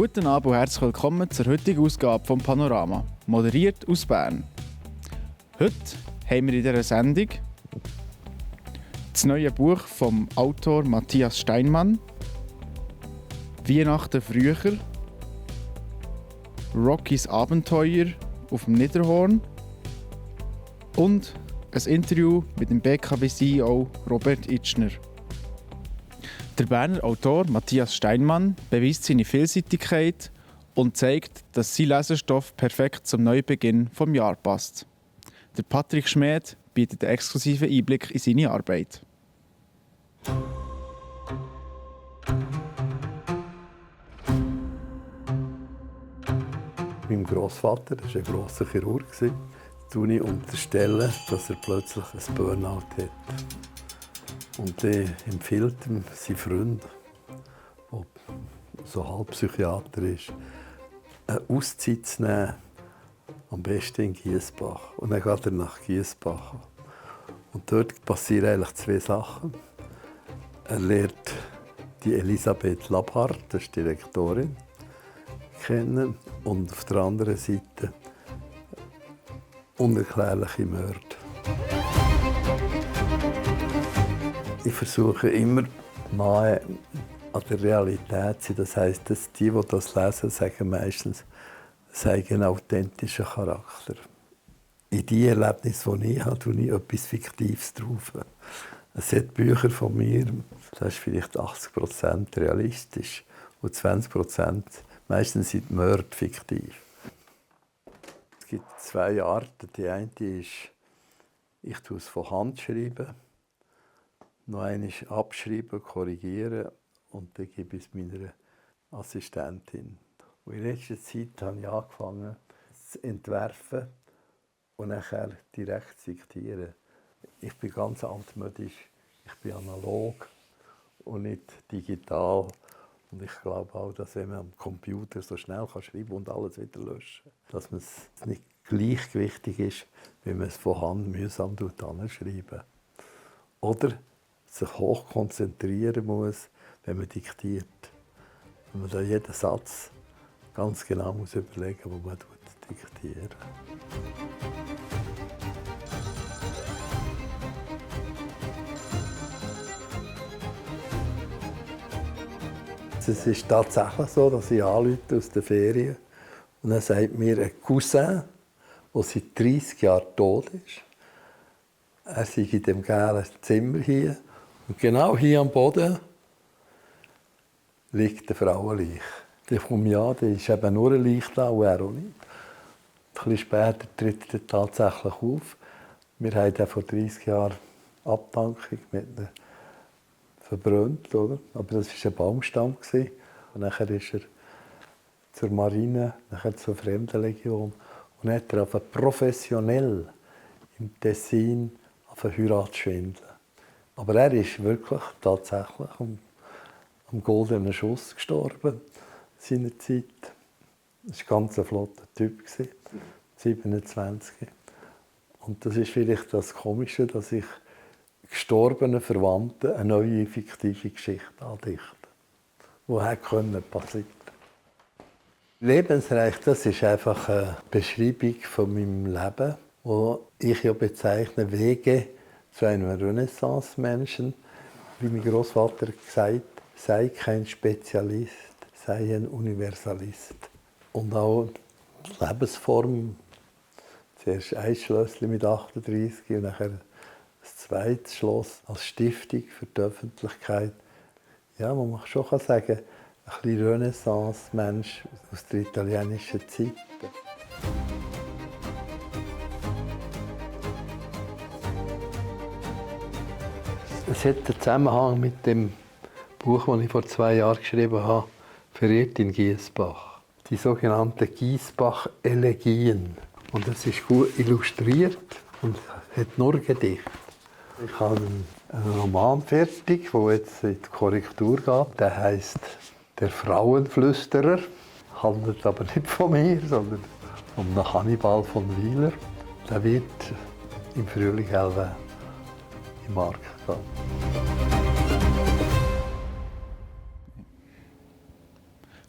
Guten Abend und herzlich willkommen zur heutigen Ausgabe vom Panorama, moderiert aus Bern. Heute haben wir in dieser Sendung das neue Buch vom Autor Matthias Steinmann, Weihnachten früher, Rockys Abenteuer auf dem Niederhorn und ein Interview mit dem BKW-CEO Robert Itschner. Der Berner Autor Matthias Steinmann beweist seine Vielseitigkeit und zeigt, dass sein Lesestoff perfekt zum Neubeginn des Jahres passt. Der Patrick Schmed bietet einen exklusiven Einblick in seine Arbeit. Mein Grossvater war ein grosser Chirurg. Tue ich unterstellen, dass er plötzlich ein Burnout hat. Und er empfiehlt ihm seinen Freund, der so halb Psychiater ist, eine Auszeit zu nehmen, am besten in Giesbach. Und dann geht er nach Giesbach. Und dort passieren eigentlich zwei Sachen. Er lernt die Elisabeth Labhardt, das ist die Direktorin, kennen. Und auf der anderen Seite unerklärliche Mörder. Ich versuche immer nahe an der Realität zu sein. Das heisst, dass die das lesen, sagen meistens, es sei ein authentischer Charakter. In die Erlebnisse, die ich habe, tue ich etwas Fiktives drauf. Es hat Bücher von mir, das ist vielleicht 80% realistisch und 20% meistens sind die Mörder fiktiv. Es gibt zwei Arten. Die eine ist, ich tue es von Hand schreiben, noch einmal abschreiben, korrigieren und dann gebe ich es meiner Assistentin. Und in letzter Zeit habe ich angefangen zu entwerfen und nachher direkt zu diktieren. Ich bin ganz altmodisch, ich bin analog und nicht digital. Und ich glaube auch, dass wenn man am Computer so schnell schreiben kann und alles wieder löschen kann, dass es nicht gleichgewichtig ist, wenn man es von Hand mühsam anschreiben. Oder sich hoch konzentrieren muss, wenn man diktiert. Wenn man da jeden Satz ganz genau muss überlegen muss, wo man diktiert. Es ist tatsächlich so, dass ich anrufe aus den Ferien und dann sagt mir ein Cousin, der seit 30 Jahren tot ist, er sei in dem gelben Zimmer hier und genau hier am Boden liegt eine Frauenleiche. Der kommt ja, der ist eben nur ein Leiche da und er auch nicht. Ein bisschen später tritt er tatsächlich auf. Wir haben den vor 30 Jahren Abdankung mit einer verbrannt, oder? Aber das war ein Baumstamm. Und dann ist er zur Marine, nachher zur Fremdenlegion. Und dann hat er professionell im Tessin auf eine Heirat schwindeln. Aber er ist wirklich tatsächlich am goldenen Schuss gestorben seinerzeit. Das war ein ganz flotter Typ, 27. Und das ist vielleicht das Komische, dass ich gestorbenen Verwandten eine neue fiktive Geschichte andichten. Die hätte passieren können. Lebensreich, das ist einfach eine Beschreibung von meinem Leben, wo ich ja bezeichne Wege zu einem Renaissance-Menschen. Wie mein Großvater gesagt hat, sei kein Spezialist, sei ein Universalist. Und auch die Lebensform, zuerst ein Schlösschen mit 38 und nachher das zweite Schloss als Stiftung für die Öffentlichkeit. Ja, man kann schon sagen, ein bisschen Renaissance-Mensch aus der italienischen Zeit. Es hat einen Zusammenhang mit dem Buch, das ich vor 2 Jahren geschrieben habe, «Verirrt in Giesbach». Die sogenannten Giesbach-Elegien. Und das ist gut illustriert und hat nur Gedichte. Ich habe einen Roman fertig, der jetzt in die Korrektur geht. Der heisst «Der Frauenflüsterer». Handelt aber nicht von mir, sondern um Hannibal von Wieler. Der wird im Frühling im Markt gehen.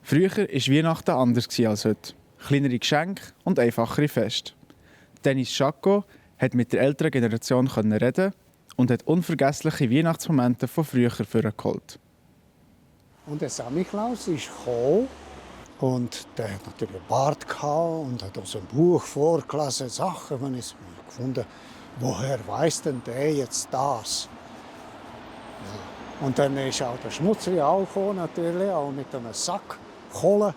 Früher war Weihnachten anders als heute. Kleinere Geschenke und einfachere Feste. Dennis Schacko konnte mit der älteren Generation reden und hat unvergessliche Weihnachtsmomente von früher vorgeholt. Und der Samichlaus ist gekommen und der hat natürlich einen Bart und hat aus einem Buch vorgelesen, Sachen, die ich gefunden habe, woher weiss denn der jetzt das? Ja. Und dann ist auch der Schmutzli auch gekommen, natürlich, auch mit einem Sack Kohle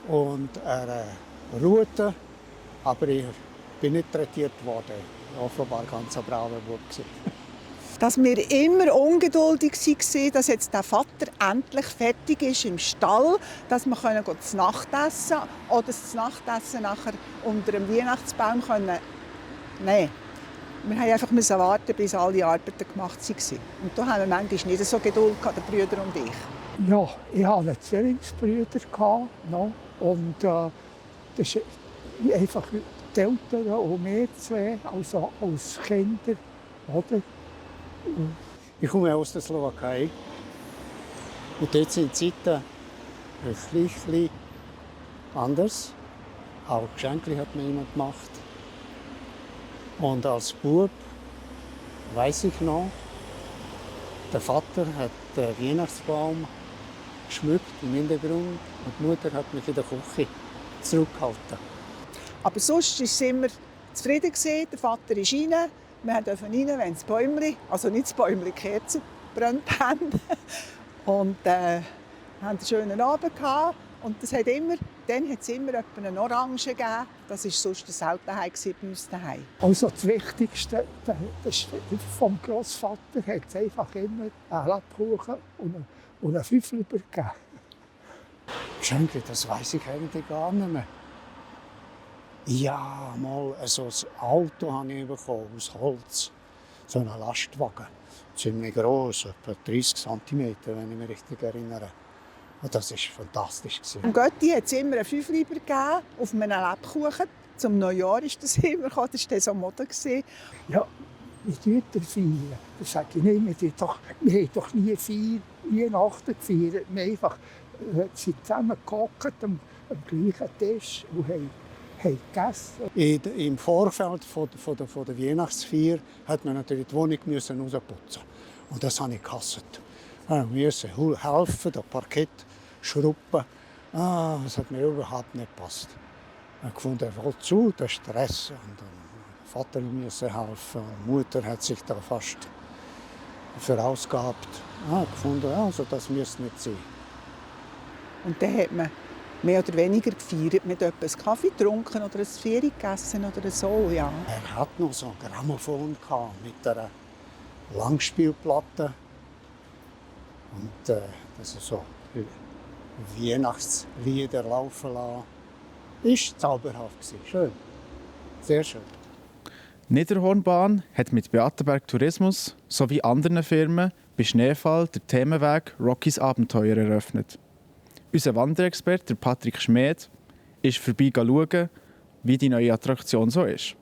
und einer Rute, aber ich bin nicht traktiert worden. Offenbar ganz ein braver Bub. Dass wir immer ungeduldig waren, dass jetzt der Vater endlich fertig ist im Stall, dass wir zu Nacht essen können oder das Nachtessen nachher unter dem Weihnachtsbaum nehmen können. Wir mussten einfach warten, bis alle Arbeiten gemacht waren. Und da haben wir manchmal nicht so Geduld, die Brüder und ich. Ja, ich hatte einen Zwillingsbrüder und das ist einfach die Eltern und wir zwei also als Kinder. Oder? Ich komme aus der Slowakei. Und dort sind die Zeiten ein bisschen anders. Auch Geschenke hat mir jemand gemacht. Und als Bub weiss ich noch, der Vater hat den Weihnachtsbaum geschmückt im Hintergrund und die Mutter hat mich in der Küche zurückgehalten. Aber sonst war es immer zufrieden. Der Vater ist rein. Wir durften rein, wenn das Bäumchen, also nicht das Bäumchen, die Kerzen brennt haben. Und haben einen schönen Abend gehabt. Und es hat immer, dann hat es immer eine Orange gegeben. Das war sonst eine Seltenheit bei uns daheim. Also das Wichtigste vom Grossvater hat es einfach immer einen Lebkuchen und einen Fünfliber gegeben. Geschenke, das weiss ich eigentlich gar nicht mehr. Ja, mal so ein Auto habe ich bekommen, aus Holz. So einen Lastwagen. Ziemlich gross, etwa 30 cm, wenn ich mich richtig erinnere. Und das war fantastisch. Am Götti hat es immer einen Fünfliber gegeben, auf einem Lebkuchen. Zum Neujahr ist das immer gekommen, das war so Mode. Ja, wie feiern? Das sage ich nicht. Wir haben doch nie Weihnachten gefeiert. Wir sind zusammengehockt am gleichen Tisch und haben gegessen. Im Vorfeld von der Weihnachtsfeier hat man natürlich die Wohnung rausputzen. Und das habe ich gehasst. Wir mussten helfen, das Parkett schrubben. Das hat mir überhaupt nicht gepasst. Ich fand, er wollte zu, der Stress. Und der Vater musste helfen. Und die Mutter hat sich da fast verausgabt. Ich fand, also das müsste nicht sein. Und dann hat man mehr oder weniger gefeiert, mit etwas Kaffee getrunken oder ein Feri gegessen oder so, ja. Er hat noch so ein Grammophon mit einer Langspielplatte. Und das ist so Weihnachtslieder laufen lassen. Ist zauberhaft. Schön. Sehr schön. Niederhornbahn hat mit Beatenberg Tourismus sowie anderen Firmen bei Schneefall den Themenweg Rockys Abenteuer eröffnet. Unser Wanderexperte Patrick Schmed ist vorbei schauen, wie die neue Attraktion so ist.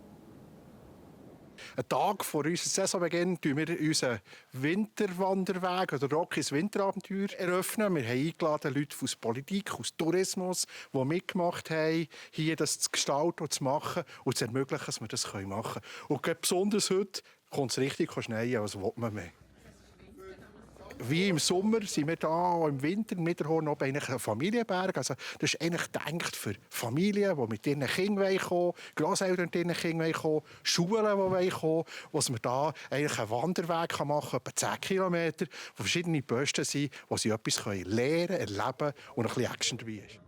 Einen Tag vor unserem Saisonbeginn eröffnen wir unseren Winterwanderweg oder Rockys Winterabenteuer. Wir haben eingeladen Leute aus Politik, aus Tourismus, die mitgemacht haben, hier das zu gestalten und zu machen und zu ermöglichen, dass wir das machen können. Und besonders heute kommt es richtig schneien, als will man mehr. Wie im Sommer sind wir da, im Winter im Niederhorn oben eigentlich ein Familienberg. Also das ist eigentlich gedacht für Familien, die mit ihren Kindern kommen, Grosseltern mit ihren Kindern kommen, Schulen, die kommen, wo man da eigentlich einen Wanderweg machen kann, etwa 10 Kilometer, wo verschiedene Posten sind, wo sie etwas lernen, erleben und ein bisschen Action dabei ist.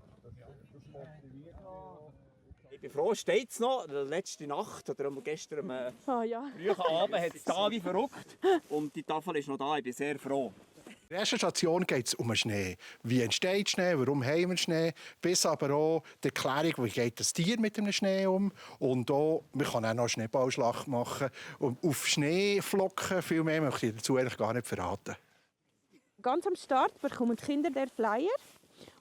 Ich bin froh, steht es noch. Letzte Nacht oder gestern am frühen Abend hat es da wie verrückt. Und die Tafel ist noch da, ich bin sehr froh. In der ersten Station geht es um den Schnee. Wie entsteht Schnee, warum haben wir Schnee, bis aber auch die Erklärung, wie geht das Tier mit dem Schnee um. Und auch, man kann auch noch Schneeballschlacht machen. Und auf Schneeflocken, viel mehr möchte ich dazu eigentlich gar nicht verraten. Ganz am Start bekommen die Kinder den Flyer.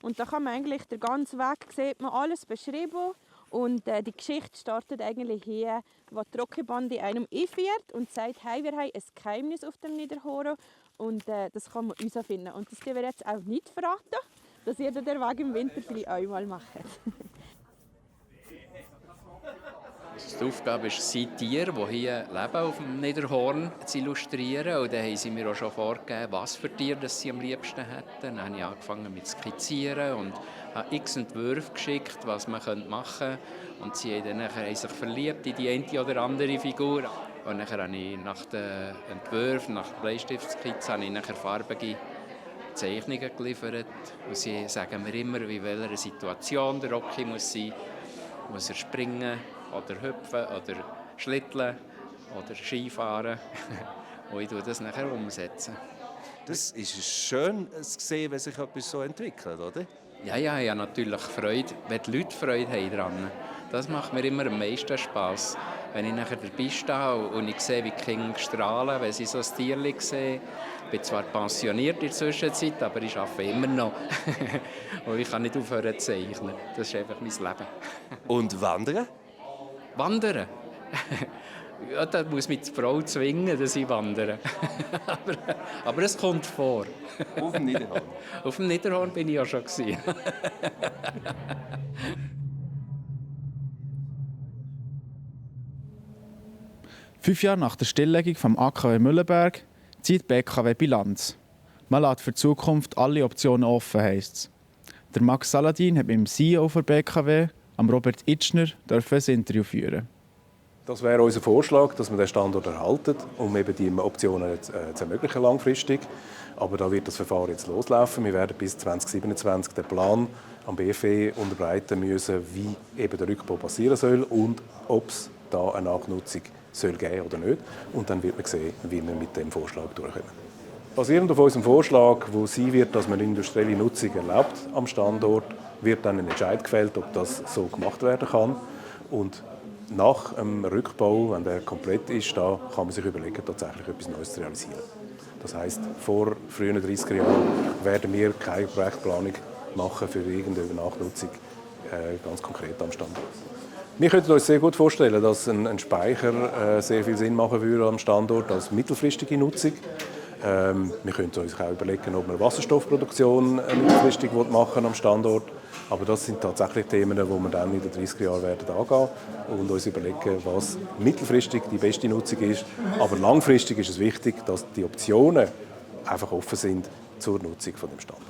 Und da kann man eigentlich den ganzen Weg, sieht man alles beschrieben. Und die Geschichte startet eigentlich hier, wo die Rockybande einem einführt und sagt, hey, wir haben ein Geheimnis auf dem Niederhorn und das kann man uns finden. Und das können wir jetzt auch nicht verraten. dass ihr den Weg im Winter vielleicht auch mal macht. Die Aufgabe ist es, die Tiere, die hier leben auf dem Niederhorn, zu illustrieren. Und dann haben sie mir auch schon vorgegeben, was für Tiere sie am liebsten hätten. Dann habe ich angefangen mit Skizzieren und habe x Entwürfe geschickt, was man machen könnte. Und sie haben sich verliebt in die eine oder andere Figur. Und dann habe ich nach den Entwürfen, nach der Bleistiftskizze, farbige Zeichnungen geliefert. Und sie sagen mir immer, in welcher Situation der Rocky muss sein. Muss er springen oder hüpfen oder schlitteln oder Skifahren. Und ich tue das nachher umsetzen. Das ist schön zu sehen, wenn sich etwas so entwickelt, oder? Ja, ich habe natürlich Freude, wenn die Leute Freude haben daran. Das macht mir immer am meisten Spass. Wenn ich nachher dabei stehe und ich sehe, wie die Kinder strahlen, wenn sie so ein Tierchen sehen. Ich bin zwar pensioniert in der Zwischenzeit, aber ich arbeite immer noch. Und ich kann nicht aufhören zu zeichnen. Das ist einfach mein Leben. Und wandern? Wandern? Ja, da muss mich die Frau zwingen, dass ich wandere. aber es kommt vor. Auf dem Niederhorn? Auf dem Niederhorn bin ich ja schon. 5 Jahre nach der Stilllegung vom AKW Mühlenberg zieht die BKW Bilanz. Man lässt für die Zukunft alle Optionen offen, heisst es. Der Max Saladin hat mit dem CEO der BKW, Robert Itschner, ein Interview führen. Das wäre unser Vorschlag, dass wir den Standort erhalten, um eben die Optionen zu ermöglichen langfristig. Aber da wird das Verfahren jetzt loslaufen. Wir werden bis 2027 den Plan am BFE unterbreiten müssen, wie eben der Rückbau passieren soll und ob es da eine Nachnutzung soll geben oder nicht. Und dann wird man sehen, wie wir mit dem Vorschlag durchkommen. Basierend auf unserem Vorschlag, wo sein wird, dass man industrielle Nutzung erlaubt am Standort, wird dann ein Entscheid gefällt, ob das so gemacht werden kann. Und nach dem Rückbau, wenn der komplett ist, da kann man sich überlegen, tatsächlich etwas Neues zu realisieren. Das heisst, vor frühen 30er Jahren werden wir keine Projektplanung machen für irgendeine Nachnutzung, ganz konkret am Standort. Wir könnten uns sehr gut vorstellen, dass ein Speicher sehr viel Sinn machen würde am Standort als mittelfristige Nutzung. Wir könnten uns auch überlegen, ob wir Wasserstoffproduktion mittelfristig machen am Standort. Aber das sind tatsächlich Themen, die wir dann in den 30er Jahren werden angehen und uns überlegen, was mittelfristig die beste Nutzung ist. Aber langfristig ist es wichtig, dass die Optionen einfach offen sind zur Nutzung von dem Standort.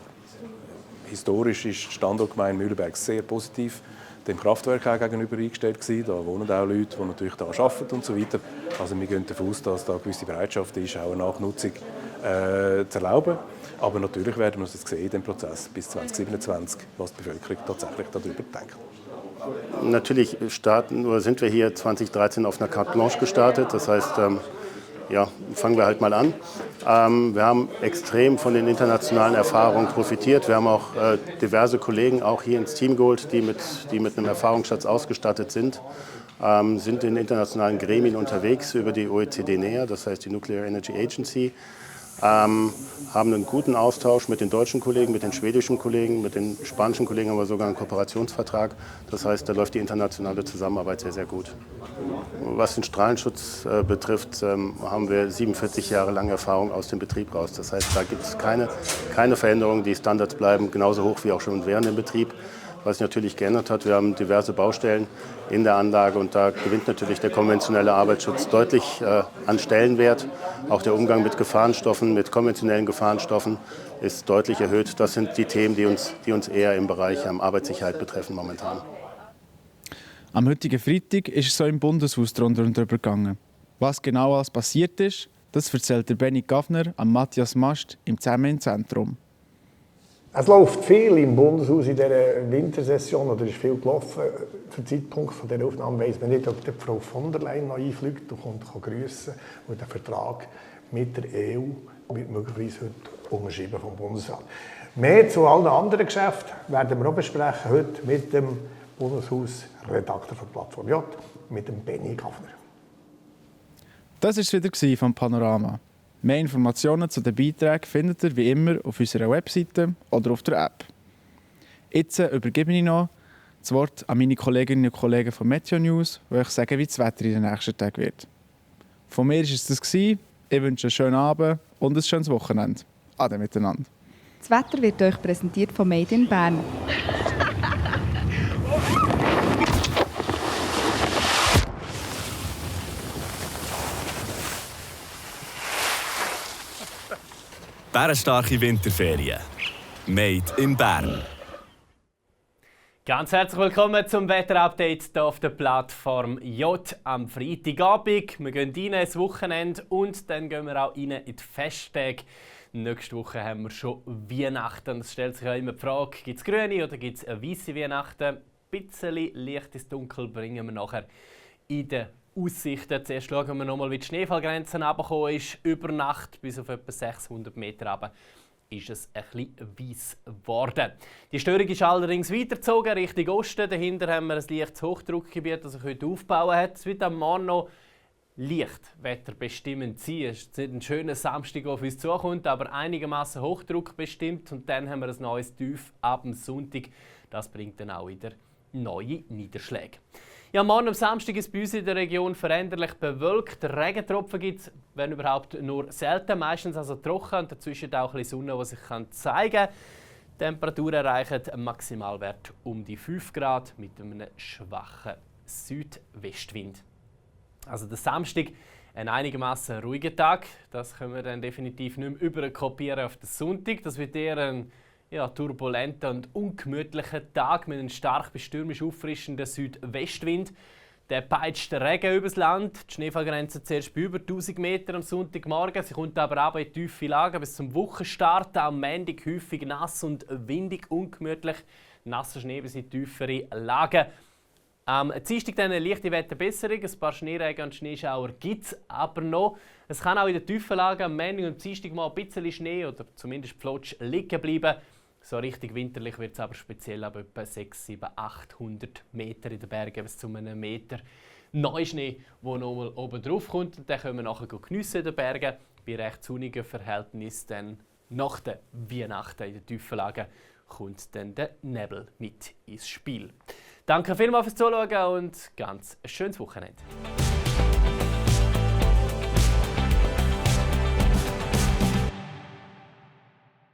Historisch ist die Standortgemeinde Mühlenberg sehr positiv dem Kraftwerk auch gegenüber eingestellt gewesen. Da wohnen auch Leute, die natürlich da arbeiten und so weiter. Also wir gehen davon aus, dass da eine gewisse Bereitschaft ist, auch eine Nachnutzung zu erlauben. Aber natürlich werden wir das sehen in dem Prozess bis 2027, was die Bevölkerung tatsächlich darüber denkt. Natürlich sind wir hier 2013 auf einer Carte Blanche gestartet. Das heißt, fangen wir halt mal an. Wir haben extrem von den internationalen Erfahrungen profitiert. Wir haben auch diverse Kollegen auch hier ins Team geholt, die mit einem Erfahrungsschatz ausgestattet sind. Sind in internationalen Gremien unterwegs über die OECD NEA, das heißt die Nuclear Energy Agency. Haben einen guten Austausch mit den deutschen Kollegen, mit den schwedischen Kollegen, mit den spanischen Kollegen haben wir sogar einen Kooperationsvertrag. Das heißt, da läuft die internationale Zusammenarbeit sehr, sehr gut. Was den Strahlenschutz betrifft, haben wir 47 Jahre lang Erfahrung aus dem Betrieb raus. Das heißt, da gibt es keine Veränderungen, die Standards bleiben genauso hoch wie auch schon während dem Betrieb. Was sich natürlich geändert hat, wir haben diverse Baustellen in der Anlage und da gewinnt natürlich der konventionelle Arbeitsschutz deutlich an Stellenwert. Auch der Umgang mit Gefahrenstoffen, mit konventionellen Gefahrenstoffen ist deutlich erhöht. Das sind die Themen, die uns eher im Bereich Arbeitssicherheit betreffen momentan. Am heutigen Freitag ist es so im Bundeshaus drunter und drüber gegangen. Was genau alles passiert ist, das erzählt der Benny Gaffner am Matthias Mast im Zusammen im Zentrum. Es läuft viel im Bundeshaus in dieser Wintersession, oder ist viel gelaufen. Zum Zeitpunkt dieser Aufnahme weiss man nicht, ob die Frau von der Leyen noch einfliegt und kommt grüßen. Und der Vertrag mit der EU wird möglicherweise heute unterschrieben vom Bundesrat. Mehr zu allen anderen Geschäften werden wir auch besprechen heute mit dem Bundeshausredakteur von Plattform J, mit dem Benny Gaffner. Das war es wieder vom Panorama. Mehr Informationen zu den Beiträgen findet ihr wie immer auf unserer Webseite oder auf der App. Jetzt übergebe ich noch das Wort an meine Kolleginnen und Kollegen von Meteo News, die euch sagen, wie das Wetter in den nächsten Tagen wird. Von mir war es das. Ich wünsche einen schönen Abend und ein schönes Wochenende. Ade miteinander. Das Wetter wird euch präsentiert von Made in Bern. Bärenstarke Winterferien. Made in Bern. Ganz herzlich willkommen zum Wetterupdate hier auf der Plattform J am Freitagabend. Wir gehen rein ins Wochenende und dann gehen wir auch rein in die Festtage. Nächste Woche haben wir schon Weihnachten. Es stellt sich ja immer die Frage, gibt es grüne oder gibt es eine weisse Weihnachten? Ein bisschen Licht ins Dunkel bringen wir nachher in den Aussichten. Zuerst schauen wir nochmal, wie die Schneefallgrenze runtergekommen ist. Über Nacht bis auf etwa 600 Meter runter ist es ein bisschen weiss geworden. Die Störung ist allerdings weitergezogen Richtung Osten. Dahinter haben wir ein leichtes Hochdruckgebiet, das sich heute aufbauen hat. Es wird am Morgen noch leicht wetterbestimmend sein. Es ist nicht ein schöner Samstag, der auf uns zukommt, aber einigermaßen Hochdruck bestimmt. Und dann haben wir ein neues Tief ab dem Sonntag. Das bringt dann auch wieder neue Niederschläge. Ja, morgen am Samstag ist bei uns in der Region veränderlich bewölkt. Regentropfen gibt es, wenn überhaupt, nur selten, meistens also trocken und dazwischen auch ein bisschen Sonne, die sich zeigen kann. Die Temperaturen erreichen einen Maximalwert um die 5 Grad mit einem schwachen Südwestwind. Also der Samstag ein einigermaßen ruhiger Tag. Das können wir dann definitiv nicht mehr überkopieren auf den Sonntag. Das wird eher ein turbulenter und ungemütlicher Tag mit einem stark bis stürmisch auffrischenden Südwestwind. Der peitscht Regen übers Land. Die Schneefallgrenze zuerst bei über 1000 Meter am Sonntagmorgen. Sie kommt aber auch in tiefe Lagen bis zum Wochenstart. Am Montag häufig nass und windig, ungemütlich. Nasser Schnee bis in tiefere Lagen. Am Dienstag dann eine leichte Wetterbesserung. Ein paar Schneeregen und Schneeschauer gibt es aber noch. Es kann auch in den tiefen Lagen am Montag und Dienstag mal ein bisschen Schnee oder zumindest Pflotsch liegen bleiben. So richtig winterlich wird es aber speziell ab etwa 600, 700, 800 Meter in den Bergen bis zu einem Meter Neuschnee, der nochmal oben drauf kommt. Und den können wir nachher geniessen in den Bergen. Bei recht sonnigen Verhältnissen dann nach der Weihnachten in den tiefen Lagen kommt dann der Nebel mit ins Spiel. Danke vielmals fürs Zuschauen und ganz ein schönes Wochenende.